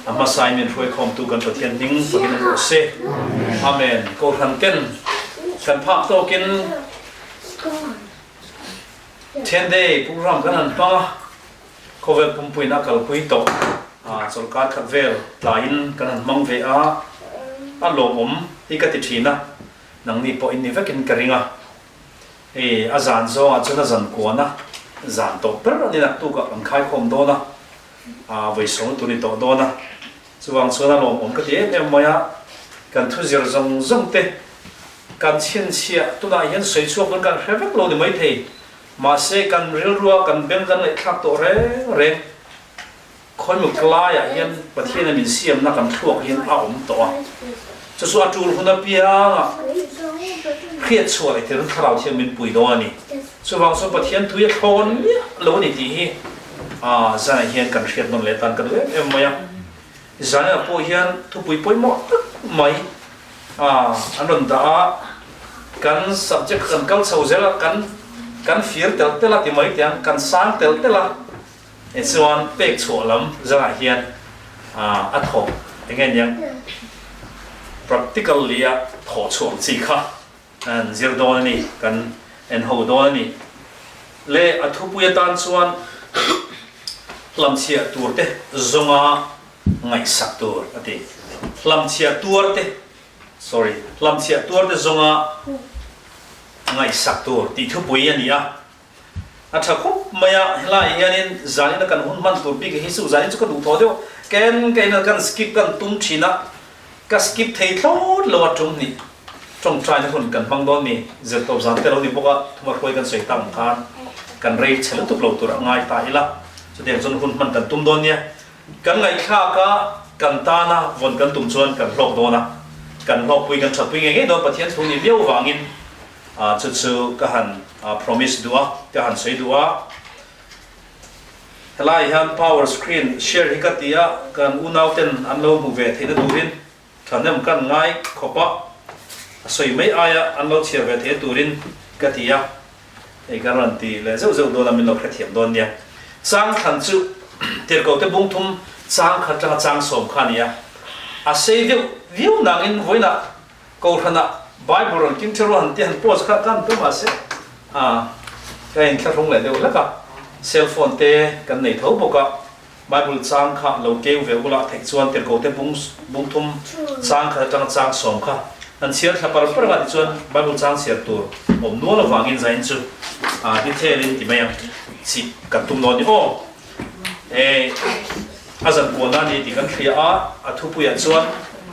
A hmasain min hruaikhawmtu kan Pathian hming fakin awm rawh se. Amen. Kohhran ten kan phak tawkin Ten Day program kan han hmang a, khawvel pumpuiin a kalpui tawh a, chawlhkar khat vel tlaiin kan han hmang ve a, a lawmawm hi ka ti thin a, nangni pawh in ni vekin ka ring a. Hei a zan zawngah chuan a zan kuan a, zan tawh ber a ni naktukah kan khaikhawm dawn a, a vawi sawm tur ni tawh dawn a, chuvang chuan a lawmawm ka ti em em mai a, kan thu zir zawng zawng te kan chhinchhiah tunah hian sawi chhuak dawn kan hre vek lo ni maithei, mahse kan rilrua kan beng kan ngaihthlak tawh reng reng khawimaw tlaiah hian Pathiana min siamna kan thluak hian a awm tawh a, chu chu a tul hun apiangah hriat chhuah leh thil thlarau thiang min pui dawn a ni. Chuvang chuan Pathian tui a thlawn miah lo a ni tih hi zanah hian kan hriat nawn leh tan ka duh em em mai a. Zanah pawh hian thupui pawimawh tak mai an rawn dah a, kan subject kan kal chho zel a, kan kan fir telh telh a ti mai teh ang, kan sang telh telh a, tichuan pek chhuah lam zanah hian a thawk eng nge niang practically a thawh chhuah ang chi kha. An zir dawn a ni, kan en ho dawn a ni. Le a thupui atan chuan hlamchhiah tur te zawnga ngaihsak tur a ti. Hlamchhiah tuar te, sorry, hlamchhiah tuar te zawnga ngaihsak tur tih thupui a ni a. A tha khawp mai a, helaiah hianin zanina kan hun hman tur bik hi chu zanin chu ka duh tawh deuh. Ken ka ina kan skip kan tum thin a, ka skip thei thlawt lo a tum ni. Tawngtaina hun kan hmang dawn ni, zirtawp zan te lo ni bawk a, thuma hruai kan sawi tak ang khan kan rei chhe lutuk lo tur a ngai ta ila, chutiang chuan hun hman kan tum dawn nia. Kan ngaihthlak a, kan tana vawn kan tum chuan kan hlawk dawn a, kan hlawkpui kan thatpui ngei ngei dawn Pathian thu ni viau vangin. Chu chu ka han promise duh a, ka han sawi duh a. Helai hian power screen share hi ka ti a, kan unau ten an lo hmu ve theihna turin thahnem kan ngai khawp a, a sawi mai aia an lo chhiar ve theihna turin ka ti a. Hei ka rawn ti leh zeuh zeuh dawn a, min lo hrethiam dawn nia. Chang thlan chu tirhkohte bung thum chang khat atanga chang sawm kha a ni a, a sei deuh viau nangin vawiinah Kohhranah Bible rawn king ṭha ruah han tih han post kha kan tum a se a ka inthlahrung leh deuh hlek a, cell phone te kan nei tho bawk a, Bible chang kha lo keu ve ula theih chuan tirhkohte bung bung thum chang khat atanga chang sawm kha an chhiar thla par par anga tichuan Bible chang chhiar tur awm nual avangin zain chu a detail in ti mai ang chih kan tum dawn ni aw. E a zan kualna a ni tih kan hria a, a thupuiah chuan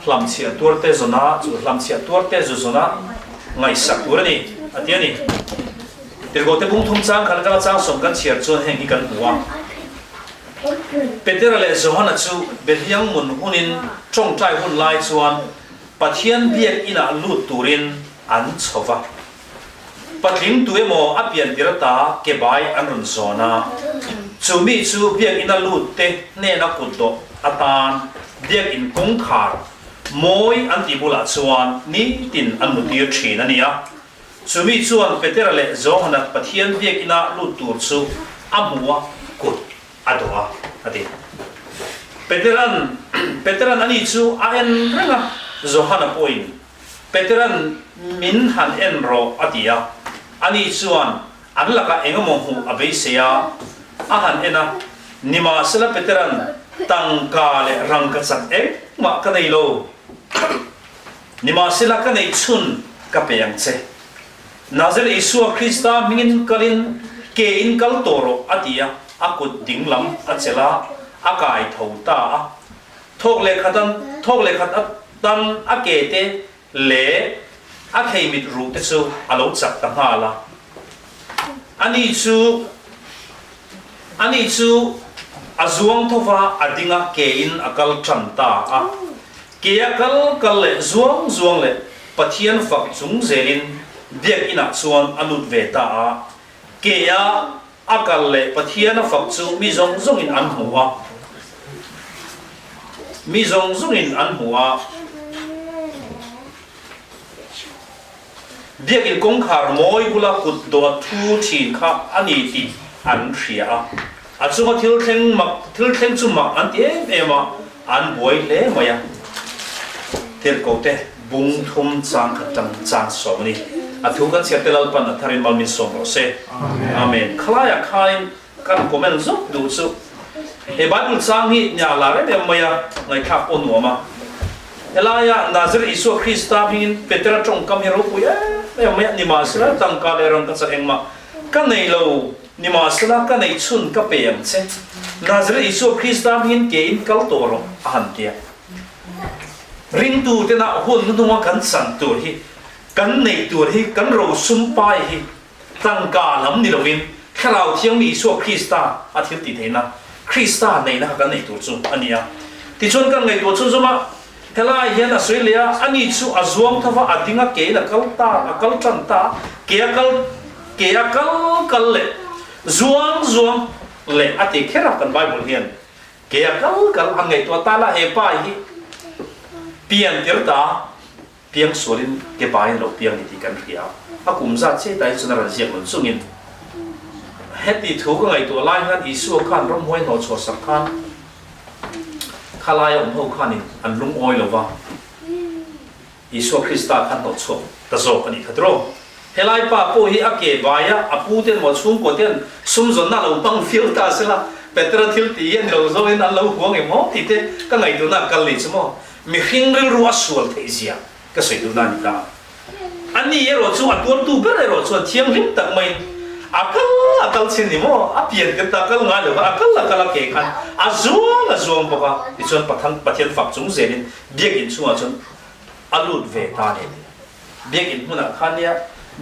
hlamchhiah tuarte zawna chu hlamchhiah tuarte zu zawna ngaihsak tur a ni a ti a ni. Tirhkohte bung thum chang khat atanga chang sawm kan chhiar chuan heng hi kan hmu a. Petera leh Johana chu Behliang mun hunin tawngtai hun lai chuan Pathian biak inah lut turin an chho va. Patling tu emaw a pian tir ata ke bai an rawn zawn a, chu mi chu biakinn a lut te hnena kut dawh atan biakinn kawngkhar mawi an tih bulah chuan nitin an mutir thin a ni a. Chu mi chuan Petera leh Johana Pathian biakinn a lut tur chu a hmu a, kut a dawh a, a ti. Peteran Peteran ani chu a en reng a, Johana pawhin Peteran min han en rawh a ti a, ani chuan an lakah eng emaw hmuh a beisei a, a han en a, nimahsela Peteran tangka leh rangka chak engmah ka nei lo, nimahsela ka neih chhun ka pe ang che. Nazareth Isua Krista hmingin kalin ke in kal tawh rawh a ti a, a kut ding lam a chelh a, a kai tho ta a. Thawk leh khat an thawk leh khat atan a ke te leh a thei mit ruh te chu a lo chak ta nghal a. Ani chu ani chu a zuang tho va, a ding a, ke in a kal tan ta a. Ke a kal kal leh zuang zuang leh Pathian fak chung zelin biakinah chuan a lut ve ta a. Ke a A kal leh Pathian a fak chu mi zawng zawngin an hmu a. Mi zawng zawngin an hmu a. Biakinn kawngkhar mawi bula kut dawh a thu thin kha a ni tih an hria a. A chunga thil thleng mak thil thleng chu mak an ti em em a. An buai hle mai a, Tirhkohte bung thum chang khat tang chang sawm a ni. A thu kan chhiar te Lalpan a tharin mal min sawm rawh se. Amen. Khalaiah khain kan comment zawk duh chu he Bible chang hi nia lar em em mai a, ngaihthlak pawh nuam a. Helaia Nazareth Isua Krista hmingin Petera tawngkam hi ropui em em mai a, nimahsela tangka leh rangkachak engmah ka nei lo. Nimahsela, ka neih chhun ka pe ang che. Nazareth Isua Krista hmingin ke in kal tawh rawh, a han ti a. Ringtu tena hun hnuhnunga kan chan tur hi, kan neih tur hi, kan rosum pai hi tangka lam ni lovin Thlarau Thiangmi Isua Krista a thil tih theihna, Krista neihna kha kan neih tur chu a ni a. Tichuan kan ngaihtuah chhunzawm a, helai hian a sawi leh a, ani chu a zuang tho va, a ding a, kein a kal ta, a kal tan ta, ke a kal, ke a kal kal leh zuang zuang leh a ti kher a, kan Bible hian ke a kal kal a ngaihtuah ta la, he pa hi pian tir ta, piang sualin ke baiin lo piang ni tih kan hria a, a kum zat che ta hi chuan a rawn ziak lo chungin heti thu ka ngaihtuah lai hian Isua khan ramhuai hnawhchhuah sak khan Khalaia awm ho khanin an lungawi lo va, Isua Krista kha hnawhchhuak ta zawk a nih kha tiraw? Helai pa pawh hi a ke bai a, a pu ten maw chhungkua ten sum zawnna a lo hmang viau ta sela, Petera thil tih hi a ni lo zawngin an lo huang em maw tih te ka ngaihtuahna a kal ni chu maw? Mihring rilru a sual theih zia ka sawi duhna a ni ta. Ani erawh chu a tuartu ber erawh chuan thianghlim tak maiin a kal a kal chin ni maw? A pian tir ta kal ngai lo kha a kal a kal a ke khan a zuang a zuang bawk a, tichuan Pathan Pathian fak chung zelin biakinn chungah chuan a lut ve ta a ni a ti a. Biakinn hmunah khan nia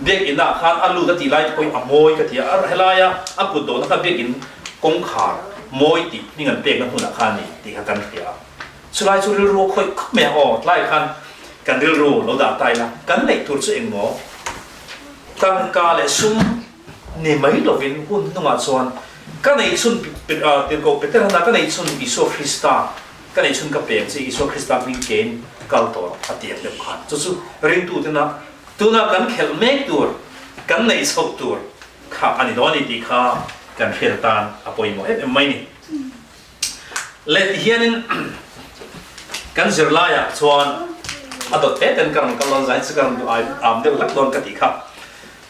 biakinn ah khan a lut a tih lai te pawhin a mawi ka ti a, helaia a kut dawhna kha biakinn kawngkhar mawi tih hming an pekna hmunah khan a ni tih kha kan hria a. Chulai chu rilru a khawih khawp mai a, aw tlai khan kan rilru lo dah ta ila, kan neih tur chu engmaw tangka leh sum ni mai lovin hun hnungah chuan ka neih chhun tirhkoh Peterana ka neih chhun Isua Krista ka neih chhun ka peng che Isua Krista hming kein kal tawh rawh a ti ang deuh khan chu chu ringtu tena tuna kan khelh mek tur kan neih chhoh tur kha a ni dawn a ni tih kha kan hriat atan a pawimawh em em mai ni. Leh ti hianin kan zirlaiah chuan a dawt te ten ka rawn kal dawn zain chu ka rawn duh ai am deuh hlak dawn ka tih kha.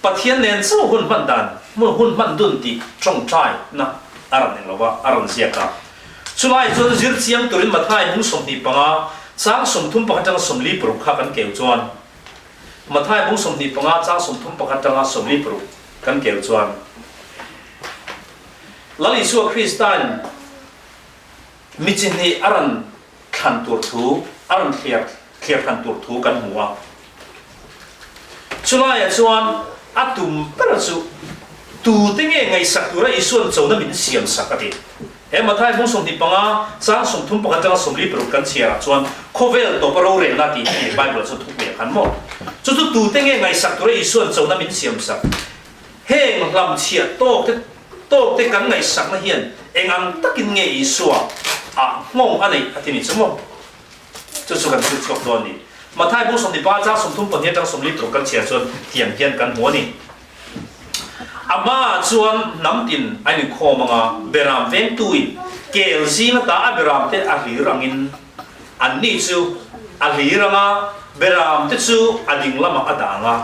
Pathian nen chauh hun hman dan hun hman dun tih tawngtai na a rawn eng lova a rawn ziak a. Chulai chuan zir chiang turin Mathai bung 25 chang 31 atanga 46 kha kan keu chuan Mathai bung 25 chang 31 atanga 46 kan keu chuan Lal Isua Krista'n mi chi hnih a rawn thlan tur thu, a rawn thliar thliar hran tur thu kan hmu a. Chulaiah chuan a tum ber chu tute nge ngaihsak tura Isua'n chona min siam sak a ti. He Mathai hmung 25 chang 31 atanga 46 kan chhiarah chuan khawvel tawpa rorelna tih hi Bible-ah chuan thupui a khan maw? Chu chu tute nge ngaihsak tura Isua'n chona min siam sak? Heng hlamchhiah tawk te tawk te kan ngaihsakna hian eng ang takin nge Isua ah nghawng a neih a ti ni chu maw? Chu chu kan thil chhuak dawn a ni. Mathai bung sawmni chang 32 atang 46 kan chhiar chuan tiang hian kan hmu a ni. A hmaah chuan hnam tin a inkhawm anga beram vengtuin kel zing ata a beram te a hlir angin Anni chu a hlir ang a, beram te chu a ding lamah a dah ang a,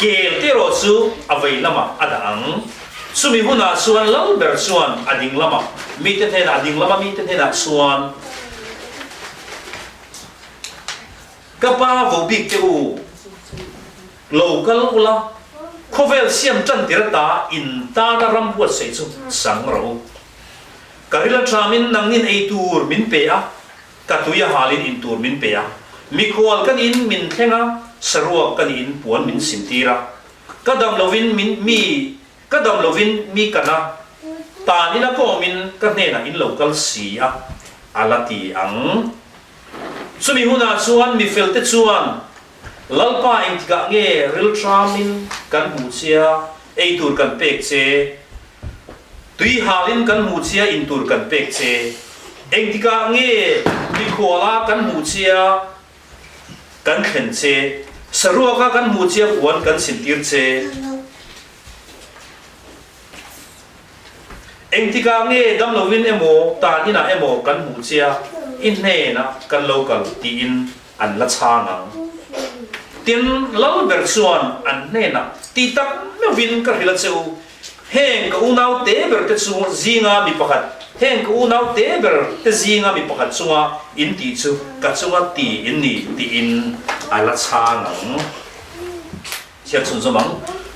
kel te erawh chu a vei lamah a dah ang. Chumi hunah chuan lal ber chuan a ding lamah mite hnenah, a ding lama mite hnenah chuan, Ka pa vo bik te u, lo kal ula, khawvel siam tan tir ata in tana ram buatsaih chu chang rawh u. Ka ril a ṭhamin nangnin ei tur min pe a, ka tui a halin in tur min pe a. Mikhual ka niin min thleng a, saruak ka niin puan min sintir a. Ka dam lovin min mi ka dam lovin mi kan a, tan ila ka awmin ka hnenah in lo kal si a, a la ti ang. Chumi hunah chuan mifelte chuan, Lalpa engtikah nge ril ṭhamin kan hmuh che a, ei tur kan pek che? Tui halin kan hmuh che a, in tur kan pek che? Engtikah nge mikhuala kan hmuh che a, kan thlen che? Saruaka kan hmuh che a, puan kan sintir che? Engtikah nge dam lovin emaw tan inah emaw kan hmuh che a, i hnenah kan lo kal tiin an la chhang ang. Tin, lal ber chuan an hnenah ti tak meuhvin ka hrilh a che u, heng ka unau te ber te chu zinga mi pakhat, heng ka unau te ber te zinga mi pakhat chunga in tih chu ka chunga ti in ni tiin a la chhang ang. Chhiar chhunzawm ang.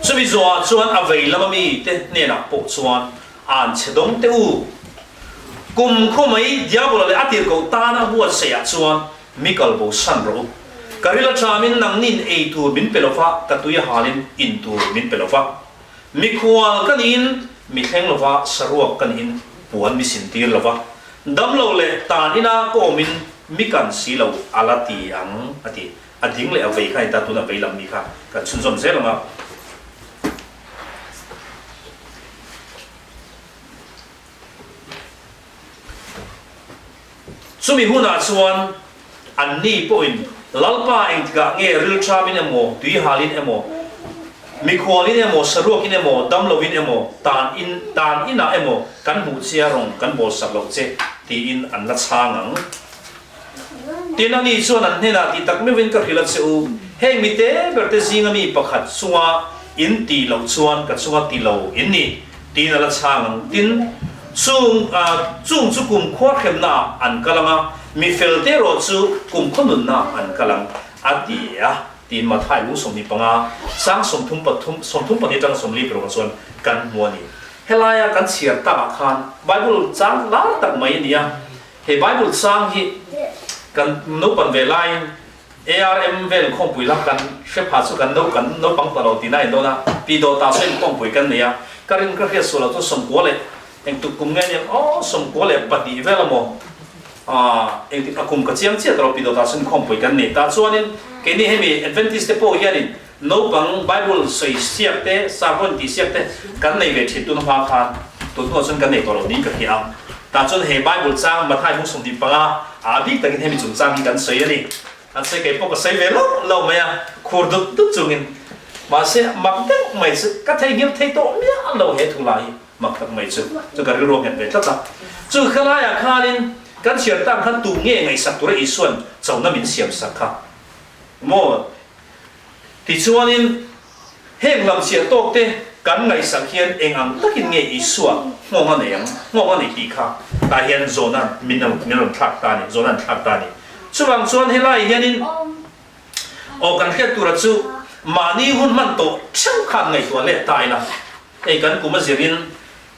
Chumi zawhah chuan a vei lama mite hnenah pawh chuan an chhe dawng teh u. Kum khaw mai Diabola leh a tirhkoh tana huatsaihah chuan mi kal bo san rawh u. Ka ril a ṭhamin nangnin ei tur min pe lo va, ka tui a halin in tur min pe lo va. Mikhual ka niin mi thleng lo va, saruak ka niin puan mi sintir lo va. Damlo leh tan ina ka awmin mi kan si lo a la ti ang, a ti. A ding leh a vei kha a ni ta, tuna vei lam mi kha kan chhunzawm zel ang a. Chumi hunah chuan anni pawhin Lalpa engtikah nge rilṭhamin emaw, tuihalin emaw, mikhualin emaw, saruakin emaw, damloin emaw, tan in tan inah emaw kan hmuh che a rawng kan bawlsak loh che tiin an la chhang ang. Tin, ani chuan an hnenah tih tak meuhin ka hrilh a che u, heng mi te ber te zinga mi pakhat chunga in tih loh chuan ka chunga ti lo in ni, tiin a la chhang ang. Tin, chung chung chu kumkhua hremnaah an kal ang a, mi fel te erawh chu kumkhaw nunnaah an kal ang, a ti a, tiin Mathai lung 25, sang 33, 32 atanga 46 chuan kan hmu a ni. Helaia kan chhiar takah khan Bible chang lar tak mai a ni a. He Bible chang hi kan naupan ve laiin ARM vel khawmpui la kan hre pha chu kan no kan naupang ta lo tihna a indawn a, pi dawtah saw inkhawmpui kan nei a, ka rin ka hriat sual lo chu 94 leh engtuk kum nge aniang aw 92 vel amaw aah engtik a kum ka chiang chiah ta lo pi dawtah saw inkhawmpui kan nei tah chuanin keini hemi Adventist te pawh hianin Naupang Bible sawi siak te, sermon tih siak te kan nei ve thin tun hma khan, tun hnuah chuan kan nei tawh lo niin ka hria a. Tah chuan he Bible chang Matthai hmung 25 ah bik takin hemi chungchang hi kan sawi a ni. An sawi kei pawh ka sawi ve lo lo mai a, khur dut dut chungin. Mahse mak deuh mai chu ka theihnghilh thei tawh miah lo he thu lai hi mak tak mai chu chu ka rilru a nghet ve tlat a. Chu khalaiah khanin kan chhiar tang khan tu nge ngaihsak tura Isuan chona min siamsak kha maw? Tichuanin, heng lamchhiah tawkte kan ngaihsak hian eng ang takin nge Isua nghawng a nei ang, nghawng a nei tih kha tah hian Jona'n min min rawn thlak ta a ni, Jona'n thlak ta a ni. Chuvang chuan helaiah hianin aw kan hriat tura chu mahni hun hman tawh theuh khan ngaihtuah leh ta ila, hei kan kum a zirin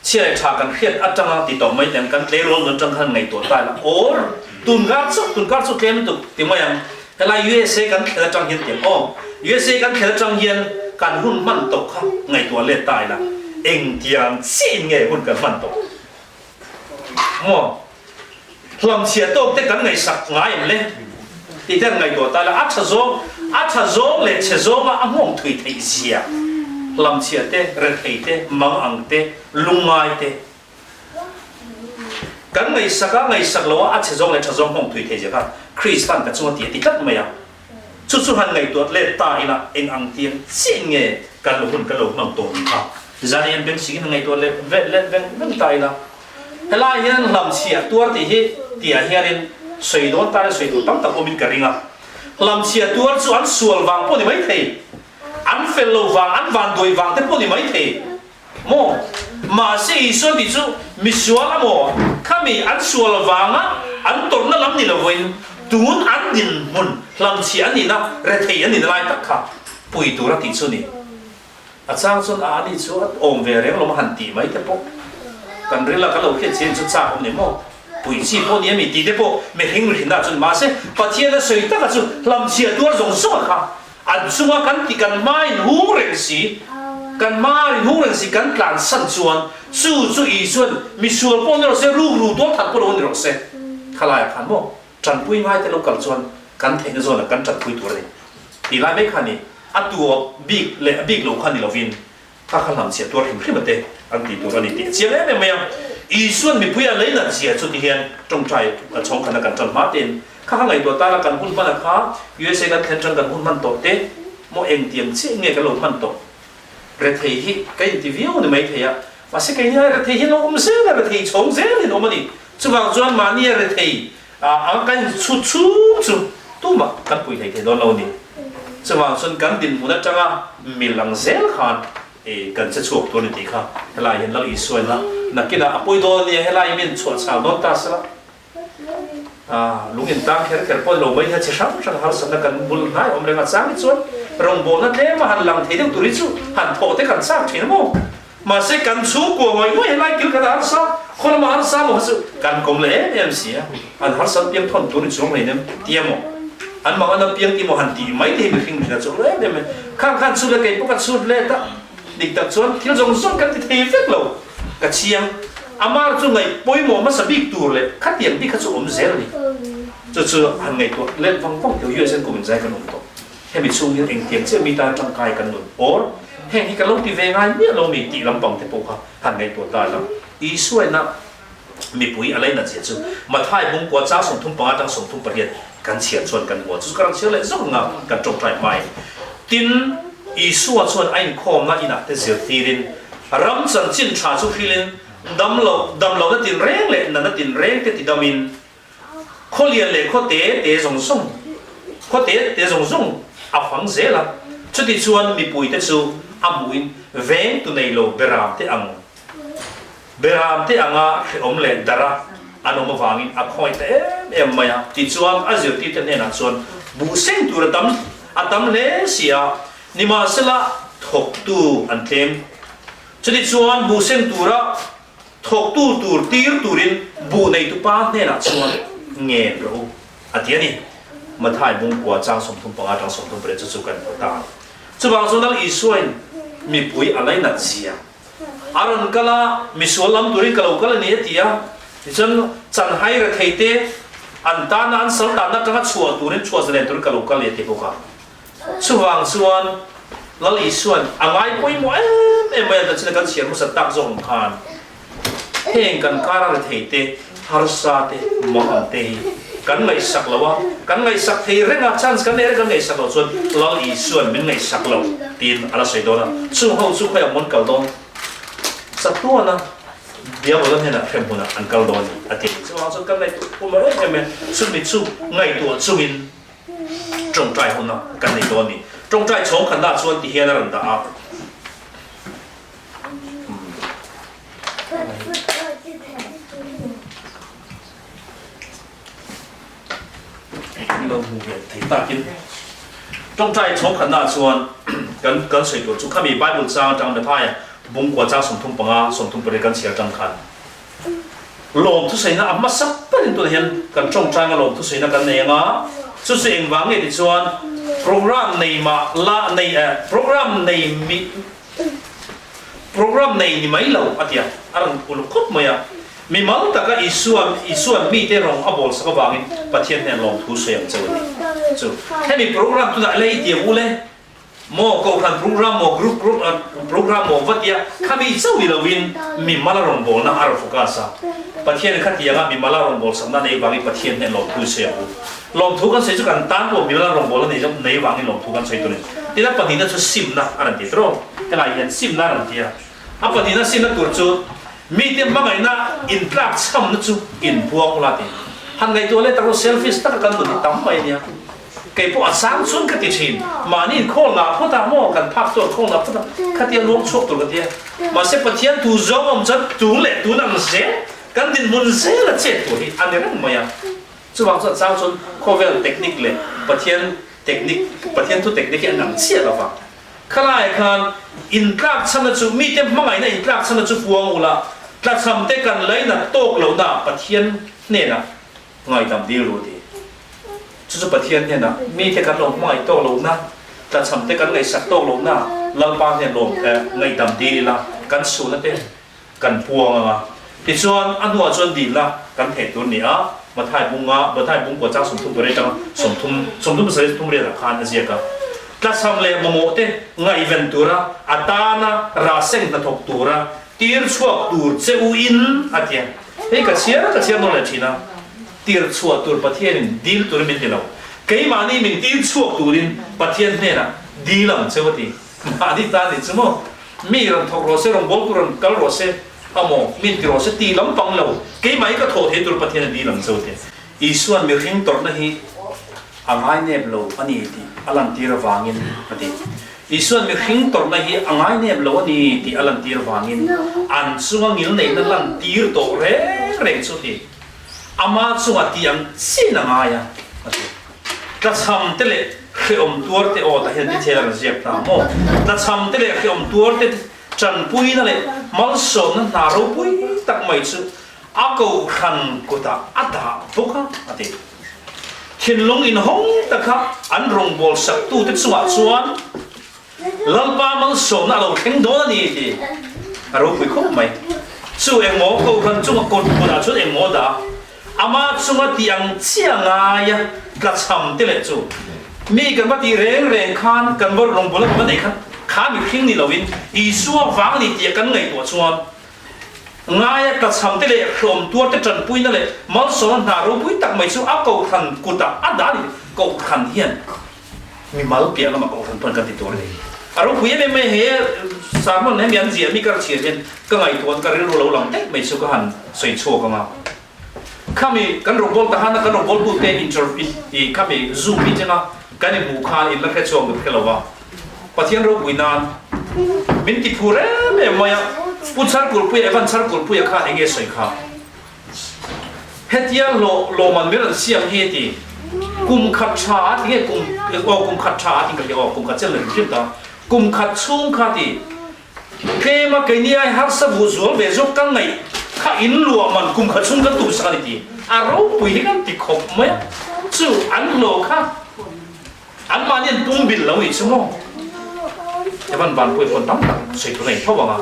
Chhia leh tha kan hriat atanga ti tawh mai teng kan tleirawl nun atang khan ngaihtuah ta ila or tun kar chu tun kar chu tlem lutuk ti mai ang helai USA kan thlen atang hian tiang aw USA kan thlen atang hian kan hun hman tawh kha ngaihtuah let ta ila engtiang chiah in nge hun kan hman tawh maw Hlamchhiah tawk te kan ngaihsak ngai em le? Tih te an ngaihtuah ta la, a tha zawng, a tha zawng leh chhe zawnga a nghawng thui theih zia, hlamchhiah te, rethei te, mang ang te, lungngai te kan ngaihsak a, ngaihsak lo a, a chhe zawng leh tha zawng nghawng thui theih zia kha Kristan ka chunga ti a ti tlat mai a. Chu chu han ngaihtuah let ta ila eng ang tiang chiah nge kan lo hun kan lo hmang tawh ni kha zan hian beng singin han ngaihtuah let vet let veng veng ta ila. Helai hian hlamchhiah tuar tih hi tihah hianin sawi dawn tan sawi tur tam tak awmin ka ring a. Hlamchhiah tuar chu an sual vang pawh ni mai thei, an fel lo vang, an vanduai vang te pawh ni mai thei maw? Mahse Isua tih chu misual a maw? Khami an sual vanga an tawrhna lam ni lovin tun an dinhmun hlamchhiah an nihna, rethei an nihna lai tak kha pui tura tih chu ni. A chang chuan a ani chu a awm ve reng lo a han tih mai te pawh kan ril a kan lo hriat chian chu chak awm ni maw? Pui chi pawh ni a mi tih te pawh mihring rin ah chuan mahse Pathian a sawi taka chu hlamchhia tuar zawng zawng a kha an chunga kan tih kan hma in hung reng si kan hma in hung reng si kan tlan san chuan chu chu Isuan misual pawh ni rawh se rukru tual that pawh lo ni rawh se khalai ah khan maw Tanpui ngaite lo kal chuan kan theihna zawnah kan tanpui tur a ni. Tih lai mai kha ni, a tu bik leh a bik lo kha ni lovin kha kha hlamchhiah tuar hrim hrim a te an ti tur a ni tih a chiang em em mai a. Isuan mipui a lei nat zia chu ti hian tawngtai chhawng khana kan tan hma tein kha kha ngaihtuah tana kan hun hman a kha USA kan thlen tan kan hun hman tawh te maw engtiang chiah nge kan lo hman tawh rethei hi ka inti viau a ni maithei a. Mahse keini ai rethei hian awm zel a, rethei chhawng zelin awm a ni. Chuvang chuan mahni a rethei ang kan inchhut chhung chu tumah kan pui hlei thei dawn lo a ni. Chuvang chuan kan dinhmun atanga mil ang zel khan kan che chhuak tur a ni tih kha helai hian Lal Isua ina nakinah a pawi dawn a nia, helai min chhuah chhal dawn ta sela. Lung in tang kher kher pawh lo mai hian chi hrang hrang harsatna kan bul hnai awm reng a, chang hi chuan rawngbawlna tlema han lang thei deuh tur hi chu han thawh te kan chak thin a maw? Mahse kan chhungkua ngawih ngawih helai kil khat a harsa, khaw lama harsa maw kha chu kan kawm leh em em si a, an harsat piang thawn tur ni chuang hleinem tia maw? An mang an piang ti maw han tih mai te hi mihring mihring a chawlh em em e, khang khan chhut le kei pawh ka chhut let a, dik tak chuan thil zawng zawng kan ti thei vek lo. Ka chiang. Amar chu ngaih pawimawh hmasa bik tur leh khatiang bik kha chu awm zel a ni. Chu chu han ngaihtuah let vang vang teh USA kum inzai kan awm tawh. Hemi chhung hian engtiang chiah mi tan tangkai kan nun or heng hi kan lo ti ve ngai miah lo mi tih lampang te pawh kha han ngaihtuah ta ila. Isuaina mipui a lainat zia chu Mathai bungkua chang 35 atang 38 kan chhiar chuan kan hmu a, chu chu ka rawn chhiar leh zawk anga kan tawngtai hmain. Tin, Isua chuan a inkhawmna inah te zirtirin ram chanchin tha chu hrilin damlo damlohna tinreng leh natna tinreng te tidamin khaw lian leh khaw te te zawng zawng khaw te te zawng zawng a fang zel a. Chutichuan mipuite chu a hmuhin vengtu neilo beram te ang Beram te anga hrehawm leh dara an awm avangin a khawngaih ta em em mai a. Tichuan a zirtirte hnenah chuan buh seng tur a tam a tam hle si a, nimahsela thawktu an tlem. Chutichuan buh seng tura thawktu tur tir turin buh neitupa hnenah chuan ngen rawh u a ti a ni. Mathai bungkua chang 35 atang 38 chu chu kan hmu ta a ni. Chuvang chuan Lal Isuain mipui a lainat zia. A rawn kal a, misual lam turin ka lo kal a ni a ti a. Tichuan, chanhai rethei te an tana an sal tanna atanga chhuah turin chhuah zalen turin ka lo kal a ni a ti bawk a. Chuvang chuan Lal Isua'n a ngai pawimawh em em mai a, tachina kan chhiar hmasa tak zawk ang khan heng kan kara rethei te, harsa te, mang te hi kan ngaihsak lo a, kan ngaihsak thei reng a, chance kan neih reng kan ngaihsak loh chuan Lal Isua'n min ngaihsak lo tiin a la sawi dawn a, chung ho chu khawiah mawn kal dawn? Chatuana Diabola hnenah hrem hunah an kal dawn a ti. Chuvang chuan kan ngaihtuah pawh em em e, chumi chu ngaihtuah chungin tawngtai huna kan nei dawn a ni. Tawngtai chhawng khatna chuan ti hian a rawn dah a. Lo hmu ve thei takin tawngtai chhawng khatna chuan kan kan sawi tur chu khami Bible chang atang Mathaia bungkua chang 35 38 kan chhiar tang khan lawm thusaina a hmasa berin tunah hian kan tawngtainga lawm thusaina kan nei anga chu chu engvang nge ti chuan program nei mah la nei program nei mi Program nei ni mai lo a ti a, a rawn uluk khawp mai a. Mimal taka Isua Isua'n mite rawng a bawl sak avangin Pathian hnen lawmthu sawi ang cheu a ni. Chu hemi program tunah lei ti ang u le, maw kohhran program maw group group program maw va tia khami chauh ni lovin mimala rawngbawlna a rawn focus a. Pathian khatianga mimala rawnbawl sakna nei vangin Pathian hnen lawmthu sawi ang u. Lawmthu kan sawi chu kan tan pawh mimala rawngbawlna nei nei vangin lawmthu kan sawi tur a ni. Tin a pahnihna chu simna a rawn ti tawh. Helai hian simna a rawn ti a. A pahnihna simna tur chu mite hmangaihna intlak chhamna chu inpuang ula ti. Han ngaihtuah leh tak rawh selfish taka kan nun hi tam mai a nia. Kei pawh a chang chuan ka ti thin. Mahni inkhawl ngah phawt a maw kan phak chuan khawl ngah phawt a khatia luang chhuak tur ka ti a. Mahse Pathian thu zawng awm chuan tun leh tun ang zel kan dinhmun zel a chet tur hi a ni reng mai a. Chuvang chuan chang chuan khawvel technique leh Pathian technique, Pathian thu technique hi an ang chiah lo va. Khalaiah khan intlak chhanna chu mite hmangaihna intlak chhanna chu puang ula, tlachham te kan lainat tawk lohna Pathian hnenah ngaihdam dil ru ti. Chu chu Pathian hnenah mite kan lo hmangaih tawk lohna, tlachham te kan ngaihsak tawk lohna Lalpa hnen lawm ngaihdam dil ila kan suhna te kan puang ang a. Tichuan, a hnuah chuan dilna kan theih tur ni a, Mathai bunga, Mathai bung kua chang 38 atanga 30, 37 riatah khan a ziak a. Tlachham leh mamawh te ngaihven tura a tana rahseng hnathawk tura tir chhuak tur che u in a ti a. Hei ka chhiar ka chhiar nawn leh thin a, tir chhuah tur Pathianin dil turin min ti lo. Keimahni min tir chhuak turin Pathian hnenah dil ang che u a ti. Mahni tan ni chu maw? Mi rawn thawk rawh se, rawngbawltu rawn kal rawh se, amaw min ti rawh se ti lampang lo, keimah hi ka thawh thei tur Pathian a dil ang cho te. Isua'n mihring tawrhna hi a ngainep lo a ni tih a lantir avangin a ti. Isua'n mihring tawrhna hi a ngainep lo a ni tih a lantir avangin an chunga ngilneihna lantir tawh reng reng chu ti. Ama chunga ti ang chin a ngai a, a ti. Tlachham te leh hrehawm tuar te aw tah hian detail a rawn ziak ta maw? Tlachham te leh hrehawm tuar te tanpuina leh malsawmna hna ropui tak mai chu a kohhran kutah a dah bawk a, a ti. Thinlung inhawng taka an rawngbâwl saktute chungah chuan Lalpa malsawmna a lo thleng dawn a ni tih a ropui khawp mai. Chu engmaw kohhran chunga kut kutah chuan engmaw dah a, ama chunga tih ang chiah ngaia tlachham te leh chu mi kan va tih reng reng khan kan va rawngbâwl a kan va neih khan kha mihring ni loin Isua vang a ni tih kan ngaihtuah chuan Ngaia tlachham te leh hlawm tuar te tanpuina leh malsawmna hna ropui tak mai chu a kohhran kutah a dah a ni. Kohhran hian mimal piah lamah kohhran pawn kan ti tur a ni. A ropui em em mai he sermon hemi an ziah mi ka chhiar hian ka ngaihtuah ka rilru lo lang daih mai chu ka han sawi chhuak ang a. Khami kan rawngbawl tahana kan rawngbawltute interview i khami zoom meeting a kan inhmuh khan in la hre chhuak deuh hre lo va. Pathian ropui nan min ti phur em em mai a, Pu Chharkulpuia, Evan Chharkulpuia khan enge sawi kha? Hetia hlawh lawman min rawn siam hi a ti. Kum khat tha a ti nge kum aw kum khat tha a ti ka hria aw kum khat chiang leh hrim ta. Kum khat chhung kha ti. Tlem a keini ai harsa vuh zual ve zawk ka ngaih kha in luah man kum khat chhung kan tum sak a ni ti. A ropui hi kan ti khawp mai a, chu an hlawh kha Anmahni an pum bil lo nih chu maw? Evan Vanpuii pawn tam tak sawi tur a nei tho ang a,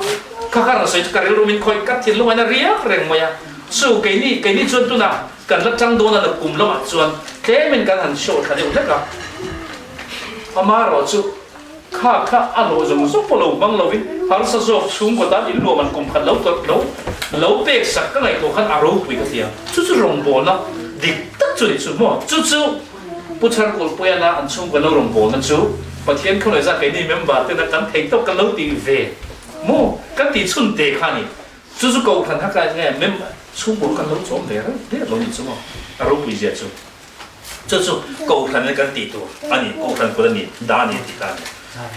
kha kha rawn sawi chu ka rilru min khawih ka thinlung ain a riak reng mai a, chu keini keini chuan tunah kan la tang dawn a na kum lamah chuan tlemin kan han show thla deuh hlek a, amaherawh chu kha kha a hlawh zawng zawng pawh lo hmang lovin harsa zawk chhungkaw tan in luam an kum khat lo lo lo pek sak ka ngaihtuah khan a ropui ka ti a, chu chu rawngbawlna dik tak chu nih chu maw? Chu chu. Pu Chharkulpuiana an chhungkaw lo rawngbawlna chu Pathian khawngaih zat keini member tena kan thei tawk kan lo tih ve maw kan tih chhun te kha a ni. Chu chu kohhran hak lai nge member chhungkaw kan lo chawm ve reuh der lo ni chu maw a ropui zia chu. Chu chu kohhran in kan tih tur a ni, kohhran kut a ni, dah a ni tih kha a ni.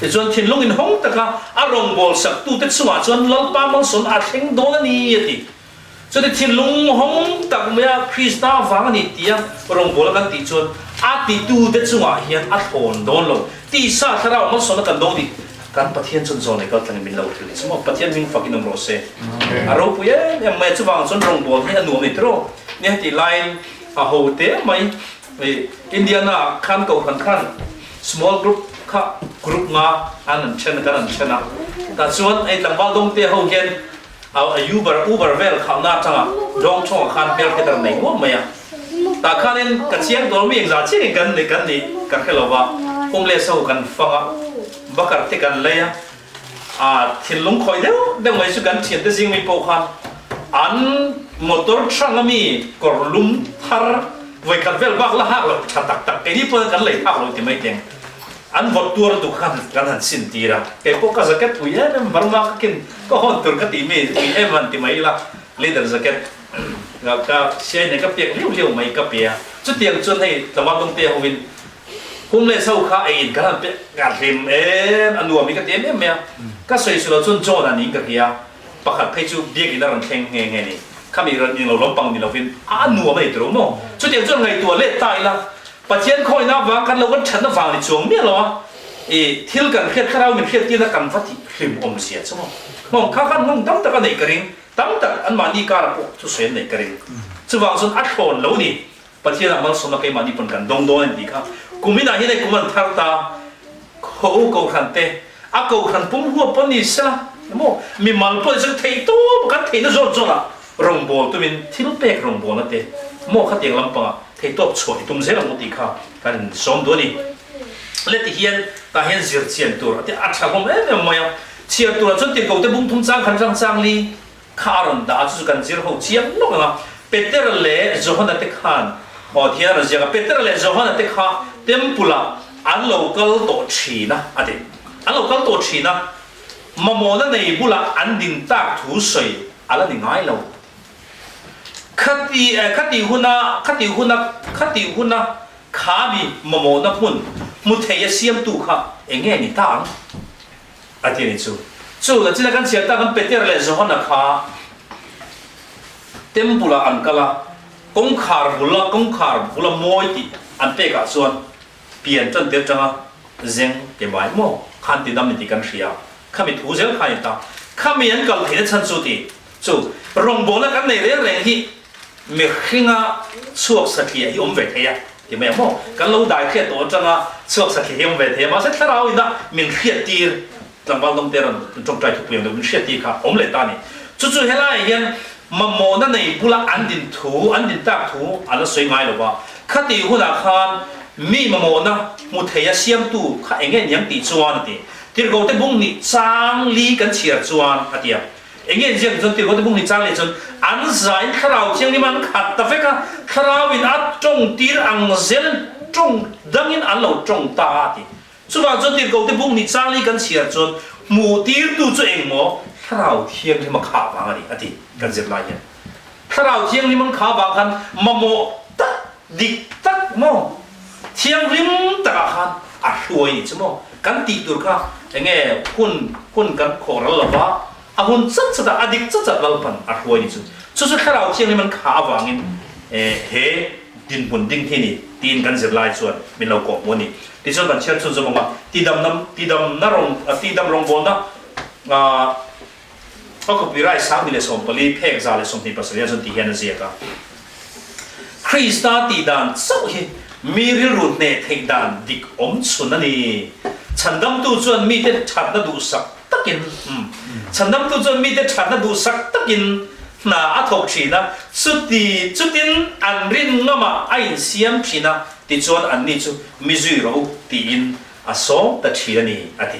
Tichuan thinlung inhawng taka a rawngbâwl saktute chungah chuan Lalpa malsawmna a thleng dawn a ni a ti. Chuti thinlung hawng tak maia Krista vang a ni tia rawngbawla kan tih chuan a titute chungah hian a thlawn dawn lo. Tisa thlarau malsawmna kan dawng tih kan Pathian chuan zawn leh kaltlangin min lo hrilh chu maw? Pathian hming fakin awm rawh se. A ropui em em mai a, chuvang chuan rawngbâwl hi a nuam a ni tiraw? Nia tih laiin a ho te mai. Indiana khan kohhran khan small group kha group nga an an then a, kan an then a. Tah chuan hei tlangval dawngte ho hian A Uber Uber vel khalhna atanga dawng chhawngah khan hmel hriat a rawn nei nuam mai a. Tah khanin ka chiang dawn mi engzah chiangin kan ni kan nih ka hre lo va, hum leh sahu kan fang a, bakar te kan lei a, a thinlung khawih deuh deuh mai chu kan thiante zing mi pawh khan an motor trunk a mi kawr lum thar vawikhat vel bak la hak loh tha tak tak keini pawn kan lei phak lo ti mai teng. An vawt tuar duh khan kan han sin tir a, kei pawh ka jacket pui em em Burma ka kin ka hawn tur ka tih mi pui em han ti mai ila, leather jacket ka siai nen ka piak liau liau mai ka pe a, chutiang chuan hei tlangval dawngte hovin hum leh so kha ei in kan han pe ka hlim em a nuam hi ka ti em em mai a, ka sawi su lo chuan John a niin ka hria, pakhat phei chu biakin a rawn thleng nghe nghe ni, khami rawn englo lampang ni lovin a nuam a ni tiro maw, chutiang chuan ngaihtuah let ta ila. Pathian khawihna avang kan lo kan thatna vang ni chuang miah lo a, i thil kan hriat thlarau min hriat tirna kan va tih hlim awm zia chu maw. Nghawng kha khan nghawng tam tak a neih ka ring, tam tak anmahni karah pawh thusawi an neih ka ring. Chuvang chuan a thlawn lo ni, Pathianah malsawmna keimahni pawn kan dawng dawn a ni tih kha kuminah hian hei kum an thar ta, khaw u kohhran te, a kohhran pum huap pawh ni sela maw, mimal pawh ni sela theih tawp kan theihna zawn zawnah rawngbâwl tumin thil pek rawngbâwlna te maw khatiang lampangah Theihtawp chhuah i tum zel ang u tih kha kan insawm duh a ni. Le ti hian tah hian zir chian tur a ti a tha hlawm em em mai a. Chhiar turah chuan tirhkote bung thum chang khan rang chang li kha a rawn dah a, chu chu kan zir ho chiang lawk ang a. Petera leh Johana te khan aw ti hian a rawn ziak a, Petera leh Johana te kha temple ah an lo kal tawh thin a a ti. An lo kal tawh thin a. Mamawhna nei bulah an din tak thu sawi a la ni ngai lo. Khati khati huna khati huna khati huna kha mi mamawhna hmun hmu thei a siamtu kha eng nge ni ta ang? A ti a ni chu. Chu la china kan chhiar tak an Peter leh Johana kha temple ah an kal a, kawngkhar bula kawngkhar bula mawi tih an pekah chuan pian tan tir tanga zeng ke mai maw khan ti dam ni tih kan hria khami thu zel khan in ta khami an kal theihna chhan chu ti chu rawngbawlna kan nei reng reng hi mihringa chhuak satliah hi awm ve thei a ti mai ang maw kan lo dai hriat tawh atanga chhuak satliah hi awm ve thei a mahse thlarau ina min hriat tir Tlangval dawngte rawn tawngtai thupui ang deuh min hriat tih kha awm leh ta a ni. Chu chu helaiah hian mamawhna nei bula an din thu, an din tak thu an la sawi ngai lo va. Khatih hunah khan mi mamawhna hmu theia siamtu kha eng nge niang tih chuan a ti. Tirhkote bung hnih chang li kan chhiar chuan a ti a. Eng nge inziak tih chuan Tirhkote bung hnih chang li chuan an zain thlarau thianghlim an khat ta vek a, thlarauin a tawng tir ang zel tawng dangin an lo tawng ta a ti. Chuvang chuan tirhkohte bung hnih changli kan chhiar chuan hmuh tirtu chu eng maw Thlarau Thianghlim a khah vang a ni a ti kan zir lai hian. Thlarau Thianghlim an khah vang khan mamawh tak dik tak maw Thianghlim takah khan a hruai ni chu maw kan tih tur kha eng nge hun hun kan khawh ral lo va a hun chat chat ah a dik chat chat Lalpan a hruai ni chu. Chu chu Thlarau Thianghlim an khah avangin he dinhmun ding hi ni tiin kan zir lai chuan min lo kawh hmu a ni. Tichuan kan chhiar chhunzawm ang a, tidamna tidamna rawng tidam rawngbawlna a khawpui rai 1014 phek 127 ah chuan ti hian a ziak a. Krista tihdan chauh hi mi rilru hneh theih dan dik awm chhun a ni. Chhandamtu chuan mite thatna duhsak takin Chhandamtu chuan mite thatna duhsak takin hna a thawk thin a, chuti chutin an rin ngamah a insiam thin a, tichuan anni chu mi zui rawh u tiin a sawm ta thin a ni, a ti.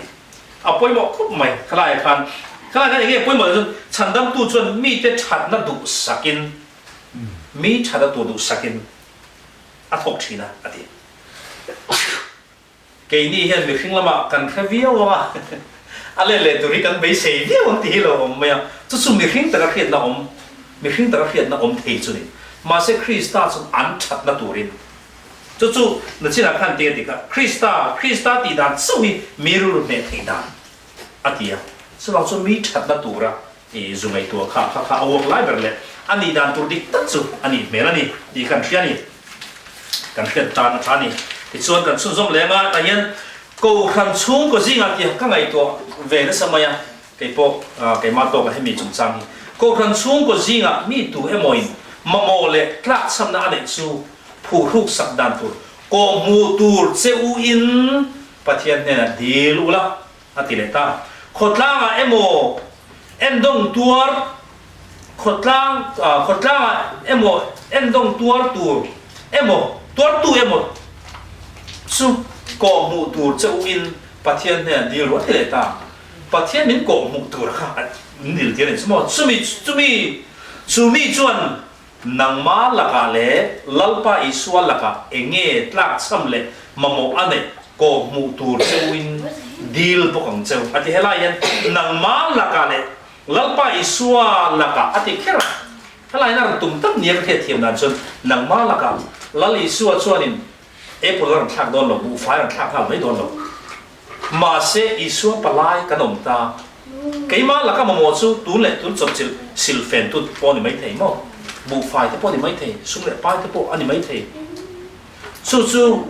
A pawimawh khawp mai khalaiah khan. Khalaiah khan eng nge pawimawh chuan Chhandamtu chuan mite thatna duhsakin, mi thatna tur duhsakin a thawk thin a, a ti. Keini hian mihring lamah kan hre viau ang a, a let leh tur hi kan beisei viau ang tih hi lo awm mai a, chu chu mihring taka hriatna awm, mihring taka hriatna awm thei chu ni. Mahse Krista chu an thatna turin, chu chu nachinah khan ti a ti kha, Krista, Krista tih dan chauh hi mi rilru hneh theih dan a ti a, chuvang chu mi thatna tura i zu ngaihtuah kha kha kha a uak lai ber leh a nih dan tur dik tak chu a nih hmel a ni tih kan hria a ni. Kan hriat tan a tha a ni. Tichuan kan chhunzawm leh anga tah hian Kohhran chhungkaw zingah tih ka ngaihtuah ve nasa mai a, kei pawh keimah tawkah hemi chungchang hi Kohhran chhungkaw zingah mi tu emawin mamawh leh tlakchhamna a neih chu phuhruk sak dan tur kawhhmuh tur che u in Pathian hnenah dil ula A ti leh ta. Khawtlangah emaw endawng tuar khawtlang khawtlangah emaw endawng tuar tur emaw tuartu emaw chu kawhhmuh tur che u in Pathian hnenah dil rawh a ti leh ta. Pathian min kawhhmuh tur kha min dil tir a ni chu maw? Chumi chumi chumi chuan Nangma lakah leh Lalpa Isua lakah eng nge tlakchham leh mamawh a neih kawhhmuh tur cheuhin dil bawk ang cheu a ti. Helai hian nangma lakah leh Lalpa Isua lakah a ti kher a. Helai hian a rawn tum tak nia ka hriatthiam dan chuan nangma lakah Lal Isua chuanin apple a rawn thlak dawn lo, buhfai a rawn thlak nghal mai dawn lo. Mahse Isua palai kan awm ta. Keimah laka mamawh chu tun leh tun chawpchilh silfen tut pawh a ni maithei maw? Buhfai te pawh a ni maithei, sum leh pai te pawh a ni maithei. Chu chu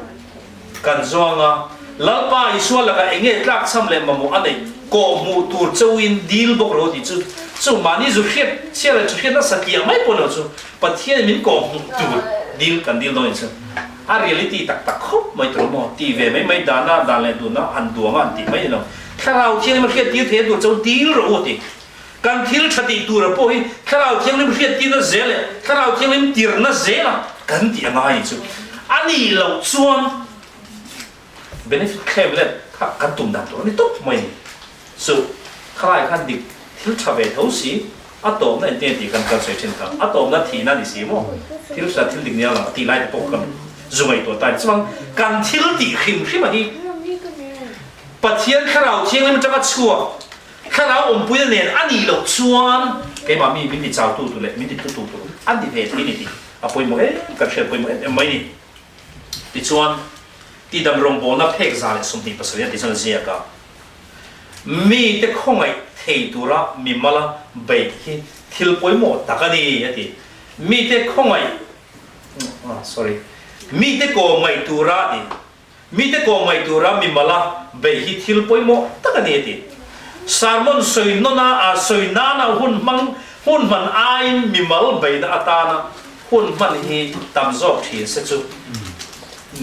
kan zawng a, Lalpa Isua lakah eng nge tlakchham leh mamawh a neih kawhhmuh tur chauhin dil bawk lo tih chu chu mahni zu hriat chhia leh thu hriat nasa tliah mai pawh ni lo chu Pathianin min kawhhmuh tur dil kan dil dawn in chu a reality tak tak khawp mai tur maw? Tih ve mai mai dana dan leh dunna han duang a han tih mai ni lo. Thlarau Thianghlim a hriattir thei a tur chuan dil rawh u a ti. Kan thil tha tih tura pawh hi Thlarau Thianghlim hriattirna zel leh Thlarau Thianghlim tirna zela kan tih a ngai ni chu. A nih loh chuan benefit claim let kha kan tum dan tur a ni tawp mai ni. Chu khalai khan dik thil tha ve tho si a tawpna engtin nge tih kan kan sawi thin kha. A tawpna thihna a ni si maw? Thil hra thil dik nia lang a tih lai te pawh kan zu ngaihtuah ta a ni. Chuvang kan thil tih hrim hrim a hi Pathian Thlarau Thianghlim atanga chhuak. Thlarau awmpuina nen a nih loh chuan keimah mi min ti chautu tur leh min ti thutu tur a ni ve thei ni tih a pawimawh em, kan hriat pawimawh em em mai ni. Tichuan, tidam rawngbawlna phek 127 a ti chuan a ziak a, Mite khawngaih thei tura mimala beih hi thil pawimawh tak a ni a ti. Mite khawngaih, sorry, mite kawmngaih tura a ti. Mite kawmngaih tura mimala beih hi thil pawimawh tak a ni a ti. Sermon sawi nawna a sawi nana hun hmang hun hman aiin mimal beihna atana hun hman hi tam zawk thin se chu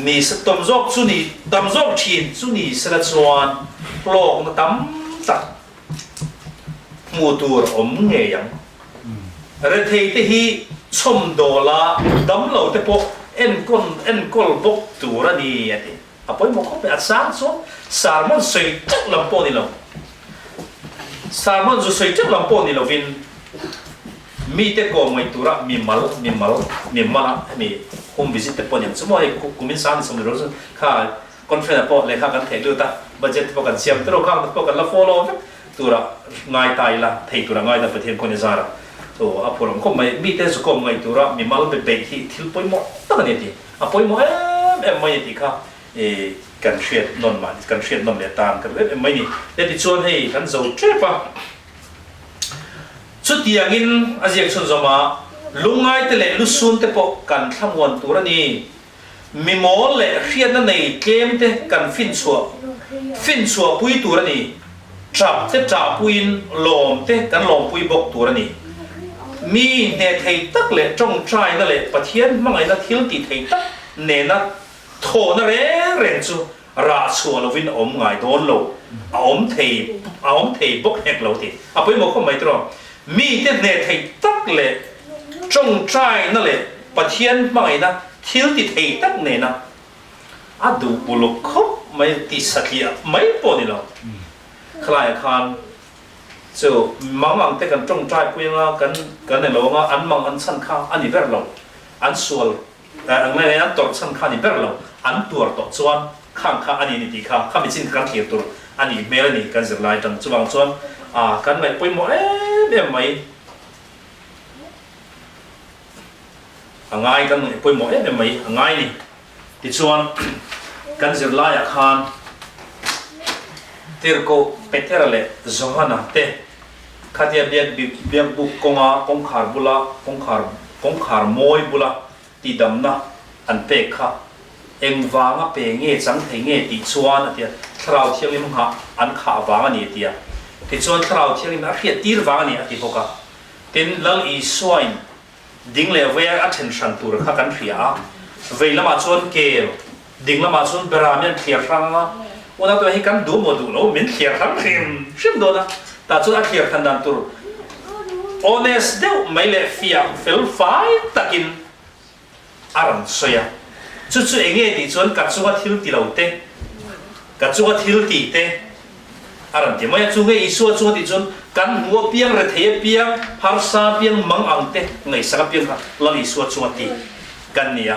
ni se tam zawk chu ni tam zawk thin chu ni sela chuan hlawkna tam tak hmuh tur awm ngei ang. Rethei te hi chhawmdawla damlo te pawh enkawn enkawl bawk tur a ni a ti. A pawimawh khawp mai. A chang chuan sermon sawi teuh lam pawh ni lo, sermon zu sawi teuh lam pawh ni lovin mite kawm ngaih tura mimal mimal mimala hemi home visit te pawh ni ang chu maw hei kumin sang ni sawm ni ro chu kha Conference ah pawh lehkha kan theih lut a, budget te pawh kan siam tur khang te pawh kan la follow vek tura ngai ta ila, thei tura ngai ta Pathian khawn i zar a, chu a phur awm khawp mai. Mite zukawm ngaih tura mimal be beih hi thil pawimawh tak a ni a ti. A pawimawh em em mai a tih kha i kan hriat nawn mah kan hriat nawn leh tan ka duh em em mai ni. Heti chuan hei kan zo tep a, chutiangin a ziak chhunzawm a, lungngaite leh lusun te pawh kan thlamuan tur a ni. Mi mawl leh hriatna nei tlem te kan finchhuah finchhuah pui tur a ni. Ṭap te ṭah puiin lawm te kan lawmpui bawk tur a ni. Mi hneh thei tak leh ṭawngṭaina leh Pathian hmangaihna thil tih thei tak nena thawhna reng reng chu rah chhuah lovin a awm ngai dawn lo, a awm thei a awm thei bawk hnek lo tih a pawimawh khawp mai tiraw. Mite hneh theih tak leh tawngtaina leh Pathian hmangaihna thil ti thei tak nena a duh uluk khawp mai ti satliah mai pawh ni lo. Khalaiah khan chu mang ang te kan tawngtai pui anga kan kan eng lo anga an mang an chhan kha a ni ber lo, an sual Ang ngai an tawrh chhan kha a ni ber lo, an tuar tawh chuan khang kha a ni ni tih kha khami chin kha kan thlir tur a nih hmel a ni kan zirlai atang. Chuvang chuan kan ngaih pawimawh em em mai a ngai kan ngaih pawimawh em em mai a ngai ni. Tichuan kan zirlaiah khan Tirhkoh Petera leh Johana te Khatia biak biakbuk kawnga kawngkhar bula kawngkhar kawngkhar mawi bula tihdamna an pek kha engvanga pe nge chang thei nge tih chuan a ti a, Thlarau Thianghlim nghah an khah vang a ni a ti a. Tichuan Thlarau Thianghlim a hriat tir vang a ni a ti bawk a. Tin, Lal Isuain Ding leh vei a then hran tur kha kan hria a, vei lamah chuan kel, ding lamah chuan bera mian thliar hrang anga, unau te hi kan duh maw duh lo min thliar hrang hrim hrim dawn a, tah chuan a thliar hran dan tur honest deuh mai leh fiah fel fai takin a rawn sawi a, chu chu eng nge tih chuan ka chunga thil ti lo te, ka chunga thil ti te a rawn ti mai a, chu nge Isua chunga tih chuan kan hmu apiang, rethei apiang, harsa apiang, mang ang te ngaihsak apiang kha Lal Isua chunga ti kan ni a,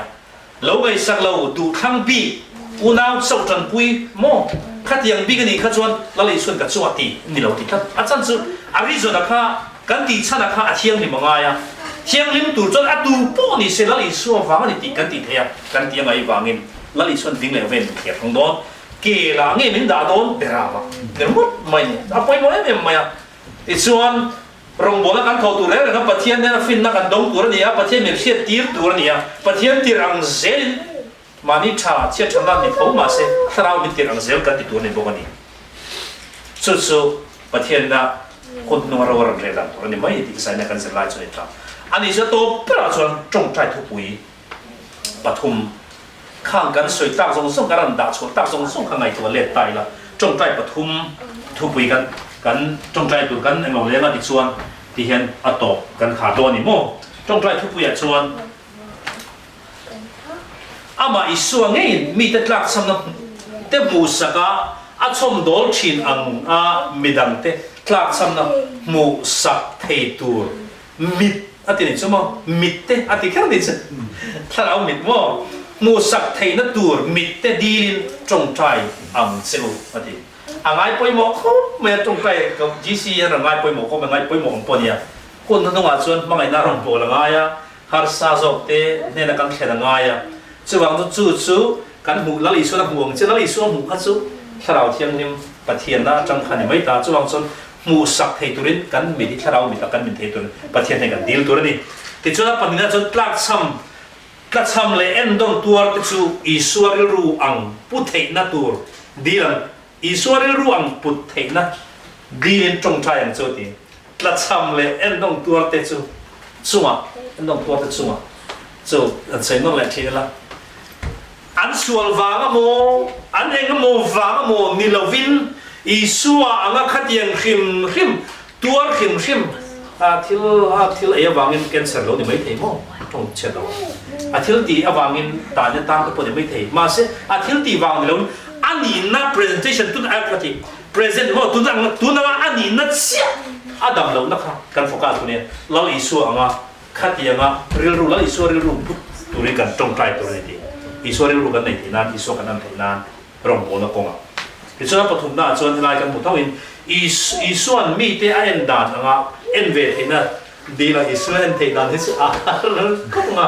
lo ngaihsak lo duhthlang bik unau chauh tanpui maw khatiang bik a nih kha chuan Lal Isuan ka chunga ti ni lo ti tlat a chan chu a reason a kha Kan tih chhanah kha a thianghlim a ngai a, thianghlim tur chuan a tu pawh ni se Lal Isua vang a ni tih kan tih thei a, kan tih a ngaih vangin Lal Isuan ding leh vein min thliar thung dawn, ke lah nge min dah dawn ber a vang ber ngawt mai ni, a pawimawh em em mai a. Tichuan, rawngbawlna kan tho tur reng reng a, Pathian nena finna kan dawng tur a ni a, Pathian min hriat tir tur a ni a, Pathian tirh ang zelin mahni tha chhiat thatna ni tho mahse thlarau min tirh ang zel kan ti tur a ni bawk a ni. Chu chu Pathianna hun hnunga ro a rawn rel dan tur a ni mai tih zaina kan zir lai chu a ni ta. Ani chu a tawp berah chuan tawngtai thupui pathum khang kan sawi tak zawng zawng kan rawn dah chhuah tak zawng zawng kha ngaihtuah let ta ila tawngtai pathum thupui kan kan tawngtai tur kan englo leng a tichuan tihian a tawp kan khar dawn a ni maw? Tawngtai thupuiah chuan Amah Isua ngeiin mite tlakchhamna te hmuhsak a, a chhawmdawl thin ang a midangte tlakchhamna hmuhsak thei tur mit a ti nih chu maw? Mit te a ti kher nih chu. Thlarau mit maw? Hmuhsak theihna tur mit te dilin tawngtai ang che u a ti. A ngai pawimawh khawp mai a, tawngtai ka GC hian a ngai pawimawh khawp mai, ngai pawimawh ang pawh a nia. Hun hnuhnungah chuan hmangaihna rawn pawl a ngai a, harsa zawk te hnena kan thlen a ngai a. Chuvang chu chu chu kan hmuh Lal Isuan a hmuh ang che, Lal Isua hmuh kha chu Thlarau Thianghlim Pathianna atang kha a ni mai ta. Chuvang chuan hmuhsak thei turin kan mit hi Thlarau mit a kan min thei turin Pathian hnen kan dil tur a ni. Tichuan a pahnihna chuan tlakchham Tlachham leh endawn tuar te chu Isua rilru ang pu theihna tur dil ang, Isua rilru ang put theihna dilin tawngtai ang chu a ti. Tlachham leh endawn tuar te chu chungah, endawn tuar te chungah chu an sawi nawn leh thin ila. An sual vang amaw, an eng emaw vang amaw ni lovin Isua anga khatiang hrim hrim Tuar hrim hrim a thil a thil ei avangin cancer lo ni mai thei maw? Tawng chhiat lo a. A thil tih avangin tana tan te pawh ni mai thei. Mahse a thil tih vang ni loin a nihna presentation tun a ka ti present maw tun ang tun anga a nihna chiah a dam lohna kha kan focus tur nia. Lal Isua anga khatianga rilru Lal Isua rilru put turin kan tawngtai tur a ni tih. Isua rilru kan nei theih nan Isua kan an theih nan rawngbawlna kawngah. Tichuan a pathumnaah chuan helai kan hmu thoin Isua'n mite a en dan anga en ve theihna dila Isua en theih dan hi chu a har khawp ang a.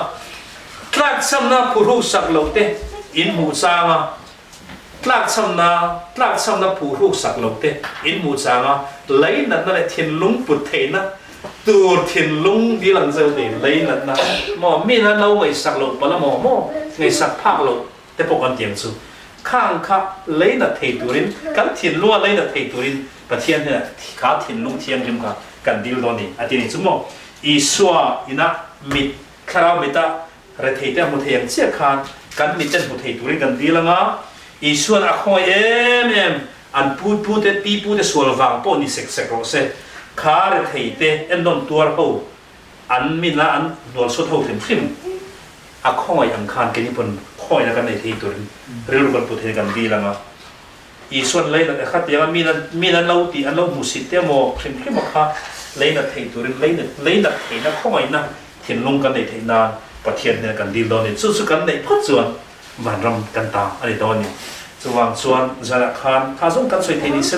Tlakchhamna phuhruksak loh te in hmuh chang a, tlakchhamna tlakchhamna phuhruksak loh te in hmuh chang a, leinatna leh thinlung put theihna tur thinlung dil ang zeuh te leinatna maw mi na lo ngaihsak loh palh amaw maw ngaihsak phak loh te pawh kan tiang chu khang kha lei nat thei turin kan thinlunga lei nat thei turin Pathian hnenah kha thinlung thianghlim kha kan dil dawn ni a ti ni chu maw. Isua ina mit thlarau mita rethei te a hmu thei ang chiah khan kan miten hmu thei turin kan dil anga Isuan a khawngaih em em an pu pu te pi pu te sual vang pawh ni sek sek rawh se kha rethei te ennawn tuar ho an mina an hnualsuat ho hrim hrim a khawngaih ang khan keini pawn khawngaihna kan nei thei turin rilru kan put thei kan dil ang a. Isuan lei nat kha tianga min an min an lo tih an lo hmuhsit te emaw hrim hrim a kha lei nat thei turin lei nat lei nat theihna khawngaihna thinlung kan neih theih nan Pathian hnena kan dil dawn a ni. Chu chu kan neih phawt chuan vanram kan ta a ni dawn a ni. Chuvang chuan zanah khan kha zawng kan sawi thei ni se.